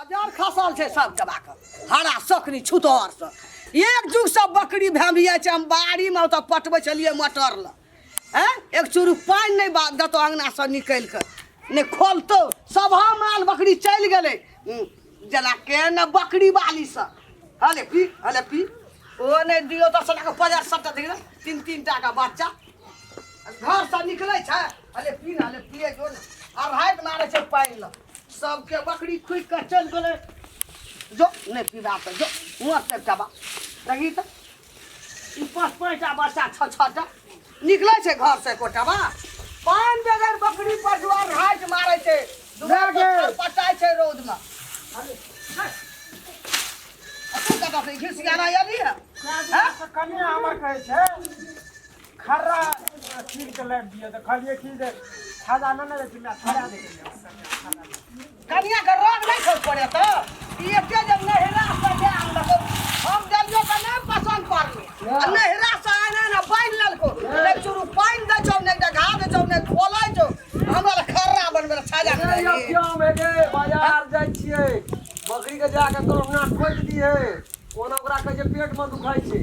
पजर खसल छै सब चबा कऽ हरा सकरी छुतहर से एक जुग से बकरी भेमिया छै। हम बाड़ीमे ओतऽ पटबै छलियै मटर लए, हैं, एक चूरू पानि नहि देतौ अङ्गनासँ निकलि कऽ, नहि खोलतौ। सब माल बकरी चलि गेलै। जेना के ने बकरी बाली से हले पी, हले पी, ओ नहि दियौ तऽ सबटाके पजर सबटा देखियौ, तीन तीन टाके बच्चा घरसँ निकलै छै। हले पी ने, हले पिए जो ने। आ राति मारै छै पानि लए, सबके बकरी खुकि कऽ चलि गेलै। जो नहि पीबा तऽ जो मरतै एकटा बा। देखी तऽ ई पाँच पाँचटा बच्चा, छओ छओटा निकलै छै घरसँ, एकोटा बा पानि बगैर बकरी पशु आर राति मारै छै, दुआर पर पटाइ छै रौदमे। तू कतऽ से घिसियाना एली है? कनिया हमर कहै छै खर्रा कीन के लाबि दिअ, तऽ कहलियै कि जे खाजा ने रहै छै, खड़ा दै। कनिया के रंग नहि छौ पड़े तऽ ई एते जे नहिरा से जे आनलको, हम देलियो तऽ नहि पसंद पड़लो, आ नहिरा से आने ने बान्हि लेलको, नहि चूरू पानि दै छौ, नहि घा दै छौ, नहि खोलै छौ। हमरा लए खर्रा बनबै लए छाजा नहि यौ, क्यों हे गे? बाजार जाइ छियै, बकरी के जाके कहुना ठोकि दिहे, ओना ओकरा कहै छै पेट मे दुखाइ छै।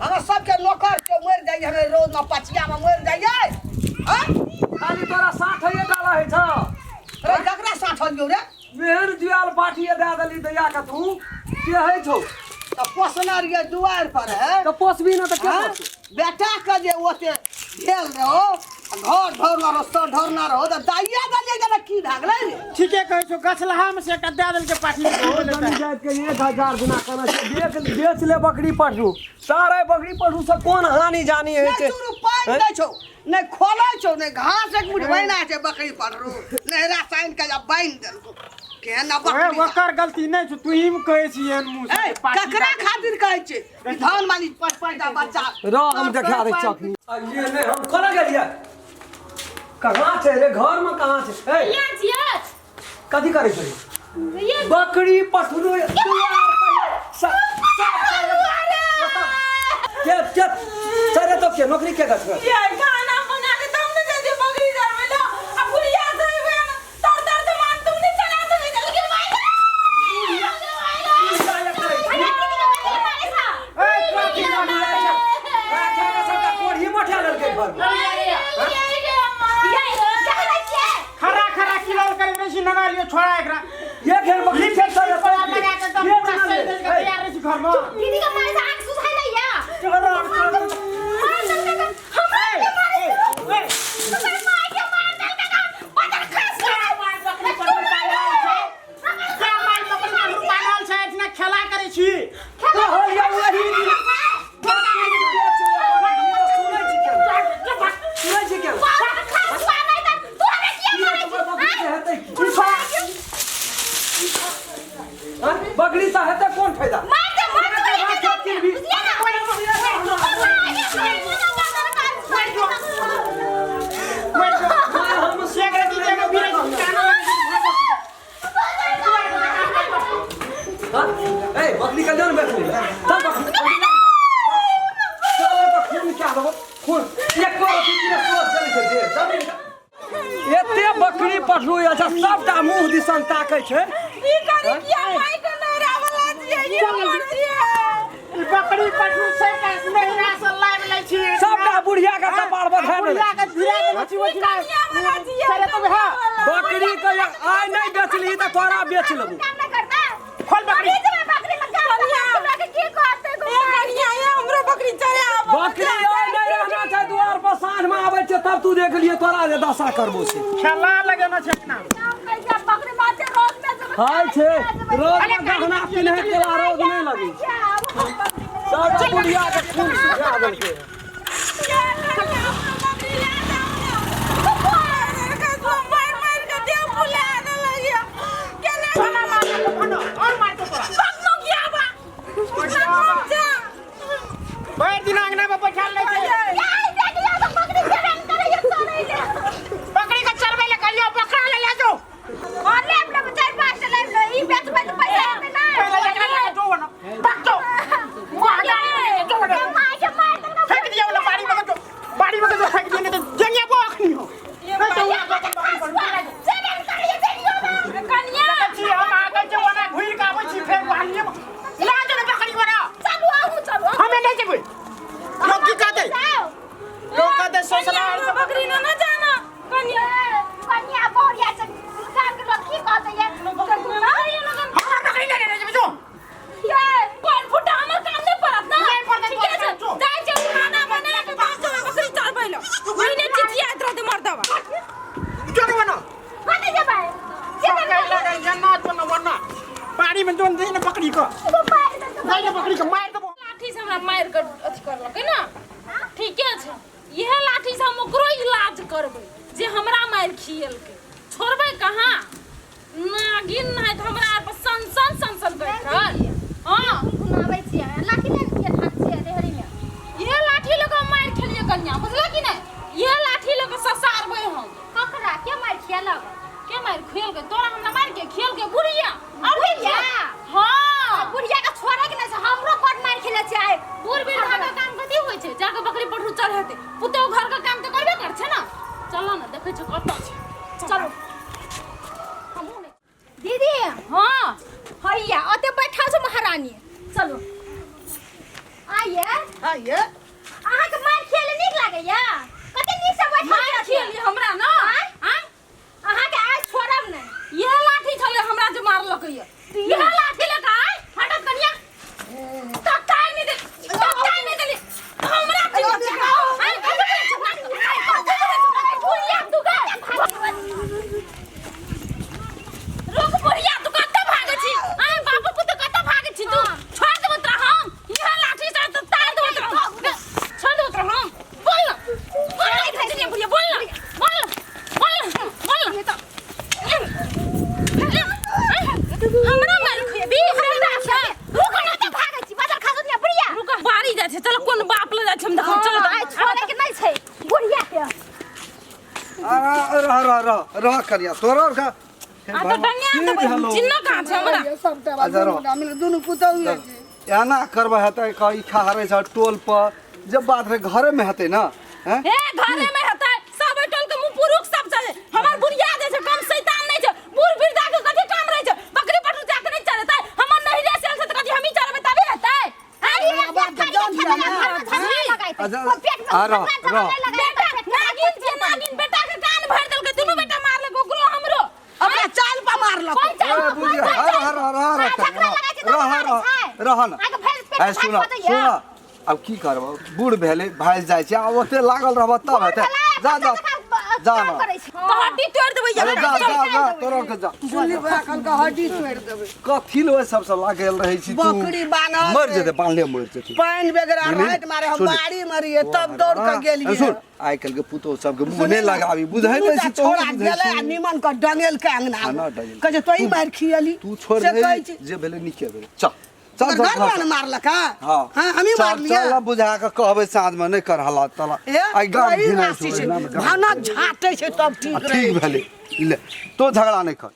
हमरा सबके नौकर के मरि जाइए, हमे रौद में पचिया में मरि जाइए, हैं? खाली तोरा साठैये टा रहै छौ। रे, ककरा साठल यौ रे? मेहन जुआल पाठिए दए देली दैया के, तू के है छौ? तऽ पोसना रहियै दुआरि पर है। तऽ पोसबी ने तऽ के हाँ? पोसतौ? बेटा के जे ओते भेल रहो, घर ढोरना रहो, सर ढोरना रहो, तऽ दाइया देलियै जेना की भए गेलै रे? ठीके कहै छौ, गछलहा में से एकटा दए देलकै पाठी। जमीन जाइत के 1000 गुना करना छै, देख बेच ले बकरी पशु, सारे बकरी पशु से कोन हानि जानी होइ नहि छै? चूरू पानि दै छौ, नहि खोलै छौ, नहि घास एक मुठ बहिना छै बकरी पर रो नहि रासायन के जब बान्हि देलको केहन ओए, बकरी। ओकर गलती नहि छौ, तू ही कहै छी एहन मुँह से ए जे पाठी ककरा दए देलकै। खातिर कहै छै ई धान वाली पाँच पाँचटा बच्चा रह, हम देखा दै चखनी। आ ये नहि, हम कोना गेलियै? कहाँ छै रे? घर में कहाँ छै? ए यहाँ छियै। कथी करै छै? ये बकरी पशु दुआर पर के के चरे तो के नौकरी के कर? ये खाना बना के तुम ने जल्दी बकरी चरबै लो आ बुढ़िया से तर तर तो मान तुम ने चला तो नहीं चल के मार। ए, कथी करै छै? कोढ़ी मठा लेलकै घर में। खरा खरा किलोल करै रहै छी नना लियो, छोड़ा एकरा। ये घेर बकरी फेर चरे बड़ा लगा के एकदम ये पूरा चना ले। सही के तैयार रहै छी घर में। दीदी के मारे से आंख सुझाई नहीं या। चलो, चलो। मार चल के हमरा के मारे, ए, तुम्हारे मार के मार चल के बदल खास कर। मार बकरी पर पागल छै, क्या मार बकरी पर पागल छै? इतना खेला करै छी। कहलियै वही दिन बकरी बेच ले, बकरी तऽ सुनै छी केना? सुनै छी केना? ई तऽ बकरी से हेतै की? हँ? बकरी से हेतै कोन फायदा? हम शेख रे दीदी के भी काना लगे छै। हाँ? ए, बकरी के जान बेच ले। चल बकरी, बकरी ला। चल तऽ खून क्या देबो? खून। एको रत्ती के सोच चलै छै देह। जमीन एते बकरी पशु अछि, सबटा मुँह दिसन ताकै छै। ई बकरी पशु से नहिरा से लाबि लै छी। सबटा बुढ़िया के कपार पर धए देने। बुढ़िया के भिरा देने छी ओहिठिना। सरे तो है। बकरी के आइ नहि बेचली तऽ तोरा बेच लेबू। खोल बकरी। बकरी आइ नहि रहना छै दुआर पर, साँझ मे आबै छै तब तू देख लिए तोरा जे दशा करबो से। खेला लगेना छै अपना। हाय छै रौद मे गहना पिन्है के बाद रौद नहि लगै छै। सबटा बुढ़िया के खून सुखा देलकै। और मारतो तोरा भरि दिन अंगना में बैठल रहै छै। बकरी के चरबै लए कहियो बकरा ले ले जो। पहिले एकरा ले जो न, भाग जो। मुँह हटा ले जो न। फेंक में जोन दे ने बकरी को नहीं ने बकरी के मार देबो। लाठी से हमरा मारि कऽ अथी करलकै ने, ठीके छै। इएह लाठी से हम ओकरो इलाज करबै जे हमरा मारि खिएलकै। छोड़बै कहाँ? नागिन नहि तऽ हमरा आर पर सन सन सन सन करैत रहल। हँ, घुमाबै छियै लाठी लए किया ठाढ़ छियै रेहड़ी में? इएह लाठी लऽ कऽ हम मारि खेलियै कनिया, बुझलऽ कि नहि? इएह लाठी लऽ कऽ ससारबै हम। ककरा के मारि खियलक? के मारि खुएलकै तोरा? हमरा मारि के खियलकै बुढ़िया। और बुढ़िया? हाँ। बुढ़िया के छोड़े के नहि छै, हमरो बड मारि खेले छै आइ। बूढ़ वृद्धा के काम कथी होइ छै? जाके बकरी पठरू चढ़ेतै, पुतोहु घर के काम तऽ करबे कर छै ने। चलो ने, देखै छियै कतऽ छै। चलो। हमहूँ नहि। दीदी। हाँ। हैया ओते बैठल छै महारानी। चलू आइए। हाँ ये। अहाँके मारि खेले नीक लागैया? कते नीक से बैठल मारि छियै। खियली हमरा ने? आँय? आँय? अहाँके आज छोड़ब नहि। इएह लाठी छलै हमरा जे मारलकै ये, इएह लाठी लऽ कऽ आइ हटत कनिया। तत्काल नहि दे, तत्काल नहि देली हमरा। चिन्ह छै आइ, कथी करै छै? आइ, कथी करै छै? बुढ़िया तू गे, रुक। बुढ़िया तू कतऽ भागै छी? आइ बाबू पुत कतऽ भागै छी तू? छोड़ देबो तोरा हम, इएह लाठी से तऽ तार देबो तोरा हम। छोड़ देबो तोरा हम। बोल ना, बोल ना, बुढ़िया, बुढ़िया, बोल ना, बोल ना, बोल ना, बोल ना। हमरा मार खुएबी? हमरा छै। रुक ना, तऽ भागै छी बाजार खा दुनिया बुढ़िया। रुक, बाड़ी जाइ छै। चल, कोन बाप ले जाइ छै हम देखो। चल। आइ छोड़े के नहि छै बुढ़िया के। अरे रह रह रह रह करिया तोरा का। आ तऽ डंगिया की देबै। भेलौ? चिन्ह कहाँ छै हमरा? सबटा बात। अच्छा, रह। दुनू मिल दुनू पुतहु छै। एना करबै हेतै कही ठहरै छ टोल पर जब बात रहे घरे में हेतै ना हैं? हे, घरे में हेतै। सब एहि टोल के मुँह पुरुख सब छै। हमर बुढ़िया जे छै कम शैतान नहि छै। बूढ़ वृद्धा के कथी काम रहै छै? बकरी पटरू जाके नहि चरेतै? हमर नहिरे से छै तऽ कथी हमही चरेबै तबे हेतै? हमरा बाप के जान दिया ना। अच्छा, आ रह रह। बेटा नागिन छै, नागिन। बेटा के कान भरि देलकै। दुनू बेटा मारलक, ओकरो हमरो। अपना चाल पर मारलक। कोन चाल? ए, बुझी हर हर हर हर रह रह रह न। ए सुन सुन, अब की करब? बूढ़ भेलै, भासि जाइ छै। आ ओते लागल रहब तब हेतै। जा जा जा न। तऽ हड्डी तोड़ि देबै। अरे जा जा जा, तोरा के जा। सुनली बा, कहलकै हड्डी तोड़ि देबै। कथी ले ओहि सबसँ लागल रहै छी तू? बकरी बान्हल मरि छै। जेतै, बान्हले मरि जेतै। पानि बेगरा बुझली? राति मारे हम सुन। बाड़ी में रहियै तब दौड़ के गेलियै। सुन, आइ काल्हि के पुतोह सबके मुँह नहि लगाबी, बुझै नहि छी तोहू। छोड़ा बुझै गेलै आ छी। निमन के डंगेल के अंगना हाँ, मे। ना डंगेल। कहै छै तोही मारि खियली। तू छोड़ से दे। कहै छी। जे भेलै नीके भेलै। चल चल। हमर चल घर घर वाला मारलक। हाँ हाँ। हाँ, हमही चल मारलियै। चल, अब बुझा के कहबै साँझ में नहि कर हला तला। ए, आइ गाम वही घिनाइ राशि छौ, छै। एना मे गाम भानक झाँटै छै तब आ ठीक रहै ठीक छै। भेलै, ले तो झगड़ा नहि कर।